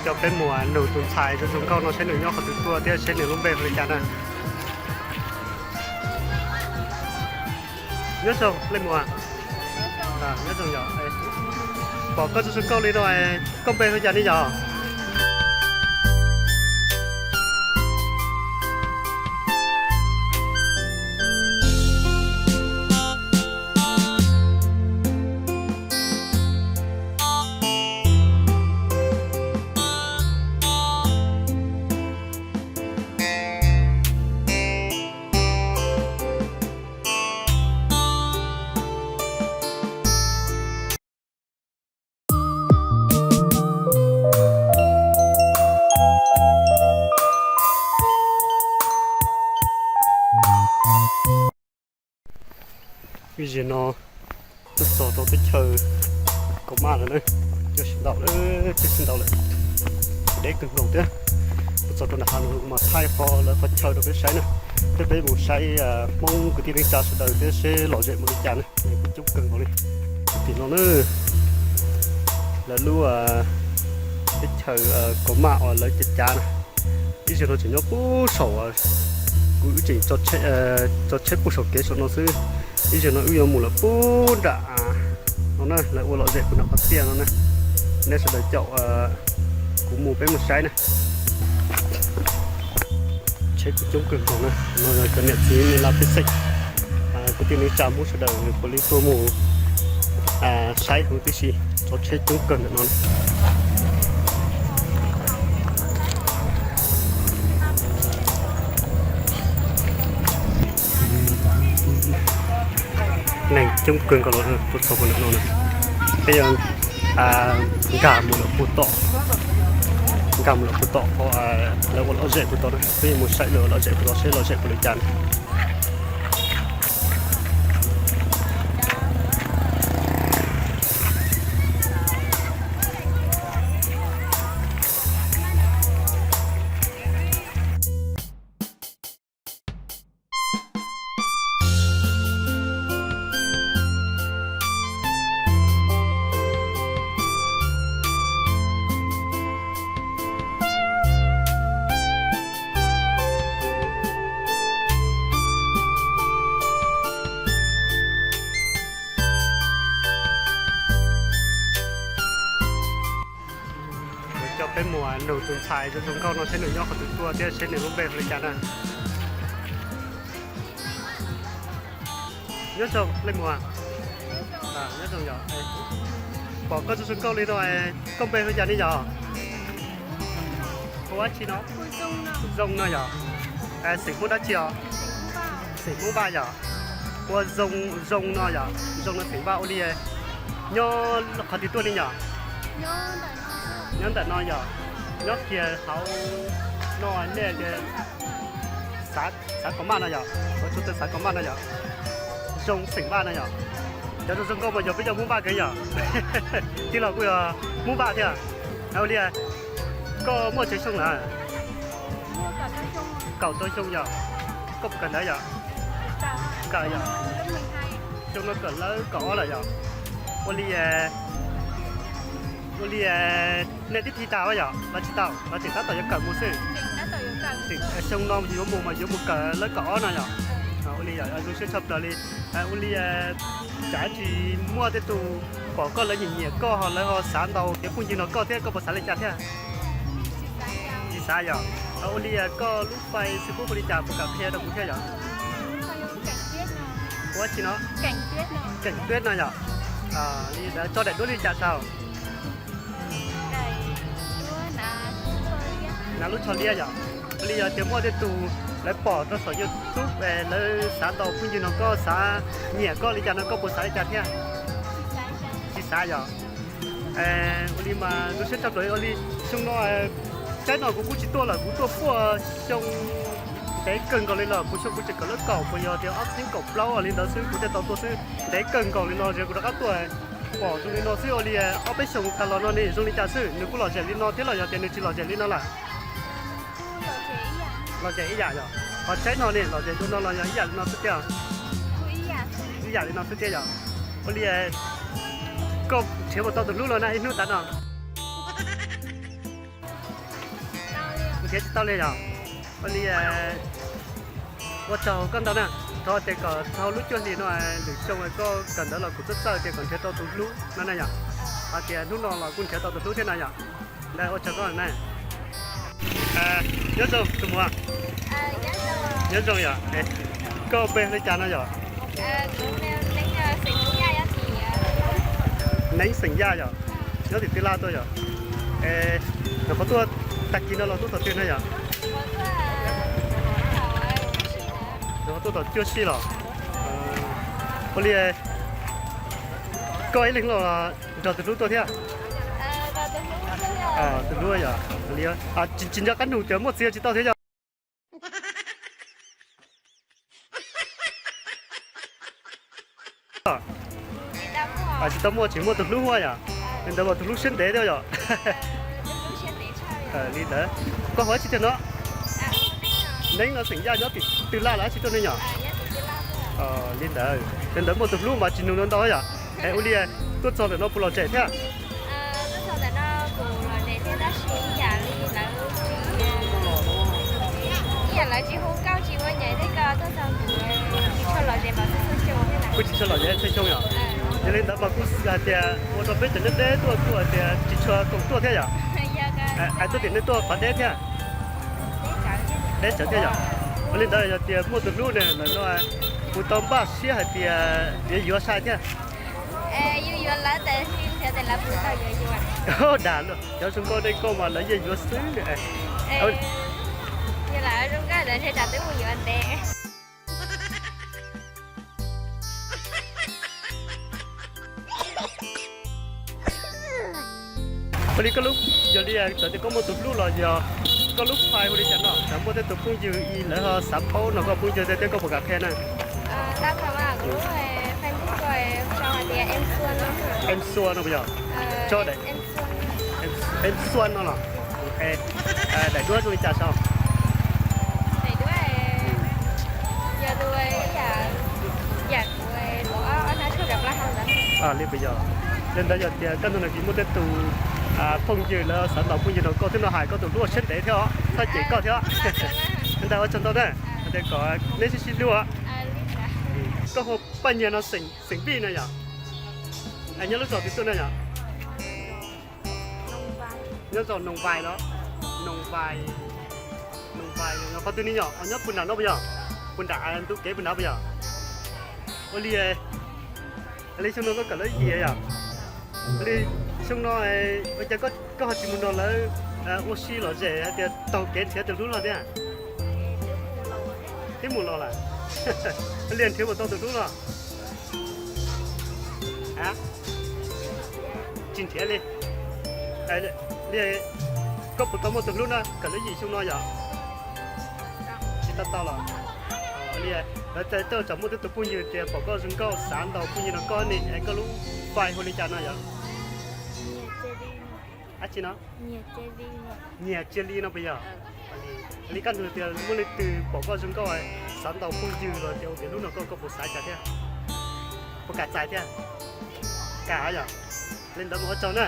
Coj peb mus nug tus ntxhais zoo zoo nkauj no seb nws nyob qhov twg tuaj thiab seb nws lub npe hu li cas na. Nyob zoo, leej muam. Nyob zoo yom. Pom koj zoo zoo nkauj li no, koj npe hu cas ne yom? Ib zaug no tuaj txog rau teb chaws Kaus Maj lawm na, coob tshaj ntau lawm, coob tshaj ntau lawm, deb kawg nkaus thiab. Tuaj txog rau nram hav no mas thaij qhov lawv qhov chaw rau peb saib na, thiab peb mus saib Hmoob kwv tij neej tsa sawv daws thiab seb lom zem mus li cas na, coob kawg nkaus li. Tim no na, lawv lub teb chaws Kaus Maj uas lawv cav cav na, ib zaug no tseem nyob puag saum, kuv wb tseem tso tsheb puag saum kev saum no xwb, ib zaug no wb yuav mus lawm puag nram no na, lawv ua lom zem puag nram qhov tiaj no na, nej sawv daws caum kuv mus peb mus saib na. Tsheb kuj coob kawg nkaus na, no yog cov niam txiv me laj pej xeem, kwv tij neej tsa Hmoob sawv daws puav leej tuaj mus saib huv tib si, tso tsheb coob kawg ntawm no. Neeg coob kawg nkaus los tuaj txog puag nram no na, peb yuav nkag mus lawm puag tom, nkag mus lawm puag tom qhov lawv ua lom zem puag tod na, peb yuav mus saib lawv ua lom zem puag tod seb lom zem puas li cas na. Coj peb mus nug tus ntxhais zoo zoo nkauj no seb nws nyob qhov twg tuaj thiab seb nws lub npe hu li cas na. Nyob zoo leej muam. Nyob zoo yom. Pom koj zoo zoo nkauj li no, koj npe hu li cas ne yom? Hu dab tsi no? Zoo no yom. Xeem Hmoob dab tsi os? Xeem Hmoob Vaj yom. Ua Zoo, Zoo no yom, Zoo no xeem Vaj ua li. Nyob qhov twg tuaj ne yom? Nyob ntawm no yom. Nyob kiag hauv no nej tias xav Kaus Maj no yom, hauv tsuas tawg xav Kaus Maj no yom. Zoo xeem Vaj no yom. Cov zoo zoo nkauj mas yog peb cov Hmoob Vaj kawg yom. Tij laug kuj yog Hmoob Vaj thiab. Ua li, koj muaj tsawg xyoo lawm? Kaum rau xyoo yom. Koj puas kawm ntawv yom? Kawm yom. Xyoo no kawm lawv kaum ob lawm yom. Ua li, ua li nej twb thi tas yom los tsis tau los tseem tab tom yuav kawm mus xwb? Xyoo no yuav mus mas yuav mus kawm lawv kaum ob no yom. Ua li zoo siab tshaj plaws li. Ua li, cas tsis muaj tej tus pom koj lawv nyiam nyiam koj ho lawv ho xav ntaus kev phooj ywg no koj thiab koj puas xav li cas thiab? Tsis xav yom. Ua li koj lub fais xwb puab hu li cas puas kam qhia rau kuv thiab yom? Ua tsi no? Keem Tuab no yom. Li ntawd tso daim duab li cas saum? Hnav lub tsho liab yom. Ua li yog tias muaj tej tus lawv pom rau saum YouTube lawv xav ntaus phooj ywg no koj xav nyiam koj li cas no koj puas xav li cas thiab? Tsis xav yom. Ua li mas zoo siab tshaj plaws ua li xyoo no, tsaib no kuv kuj tsis tuaj lawm kuv tuaj puag xyoo ntev kawg nkaus li los kuv xyoo kuv tseem kawm lab kaum puas yog tias ob txhiab kaum plaub li ntawd xwb kuv thiaj tau tuaj xwb ntev kawg nkaus li no kuv rov qab tuaj pom zoo li no xwb ua li ob peb xyoo tas los no ne zoo li cas xwb nws kuj lom zem li no thiab los yog tias nws tsis lom zem li no lawm? Lom zem ib yam yom. Qhov tsaib no ne lom zem dua no los yog ib yam li no xwb thiab? Ib yam li no xwb thiab yom. Ua li koj nrhiav puas tau tus hlub los na ib hnub tas no? Nrhiav tsis tau li yom? Ua li, ua tsaug koj ntau na. Thov tias kom txog lub cuaj hlis no lwm xyoo koj kawm ntawv los kuv txawj txawj tias kom nrhiav tau tus hlub no na yom. Hos tias hnub no los kuj nrhiav tau tus hlub thiab no yom. Ntawd ua tsaug koj na. Nyob zoo tus muam. Nyob zoo yom. Koj npe li cas no yom? Neeb xeem Yaj yom. Nyob tim Tw Laj tuaj yom. Nyuam qhuav tuaj tag kis no los tuaj thaum twg no yom? Nyuam qhuav tuaj thaum cuaj sij los. Ua li, koj ib leeg los nrog tus hlub tuaj thiab? Tus hlub yom. Tsis nco qab nug tias muaj txiv tsis tau thiab yom? Tsis tau muaj, tsis muaj tus hlub huaj yom. Li ntawd mas tus hlub siab ntev thiab yom. Li ntawd, koj hu dab tsi tiag no? Neeb no xeem Yaj nyob tim Tw Laj los dab tsi tuaj ne yom? Li ntawd, li ntawd muaj tus hlub mas tsis nug ntau ntau yom. Es ua li, tuaj txog ntawm no puas lom zem thiab? Kuj tsis tshua lom zem txhua xyoo yom. Yog li ntawd mas kuj hais tias ua rau peb cov deb deb tuaj kuj hais tias tsis tshua koom tuaj thiab yom. Hais tuaj tias nej tuaj qhov deb thiab. Deb tsawv thiab yom. Ua li ntawd yog tias muaj tus hlub ne lawm no, kuv tau npaj siab hais tias yuav yuav sai thiab. Dag, cov zoo nkauj dej nkauj mas lawv yeej yuav xwb. Ua li koj lub, yog li txawm tias koj muaj tus hlub los yog koj lub fai hu li cas no, txawm muaj tej tus phooj ywg lawv ho xav paub no koj phooj ywg thiab koj puas kam qhia na? Em Xua no puas yog? Em Xua no los? Daim duab zoo li cas saud? Li puas yog? Li ntawd yog tias kaj ntug no kuj muaj tej tus phooj ywg lawv xav ntaus phooj ywg no koj thiab no hais koj tus hlub siab ntev thiab os, txhob cem koj thiab. Li ntawd ua tsaug ntau na, hais tias kom neb sib sib hlub. Koj hu Paj Nyiag no xeem Vij no yom? Nyob lub zos twg tuaj na yom? Nyob zos Noog Vais los? Noog Vais, Noog Vais qhov twg ne yom? Nyob puag nram no puas yog? Puag nram ntug kev puag nrad puas yog? Ua li, li xyoo no koj kawm lab yim yom? Ua li xyoo no ua cas koj ho tsis mus nrog lawv ua si lom zem hais tias taug kev nrhiav tus hlub no thiab? Twb mus los lawm. Ua li nrhiav puas tau tus hlub no? Tsis nrhiav li. Li koj puas tau muaj tus hlub na, kawm lab yim xyoo no yom? Tsis tau tau los? Li lawv tej tsam muaj tej tus phooj ywg tias pom koj zoo nkauj xav ntaus phooj ywg no koj ne, es koj lub fai hu li cas no yom? Dab tsi no? Nyiag Cia Li no puas yog? Li kaj ntug tias muaj leej twg pom koj zoo nkauj xav ntaus phooj ywg los tias ua kev hlub no koj, koj puas xav cas thiab? Puas kam txais thiab? Kam yom? Li ntawd mas ua tsaug na.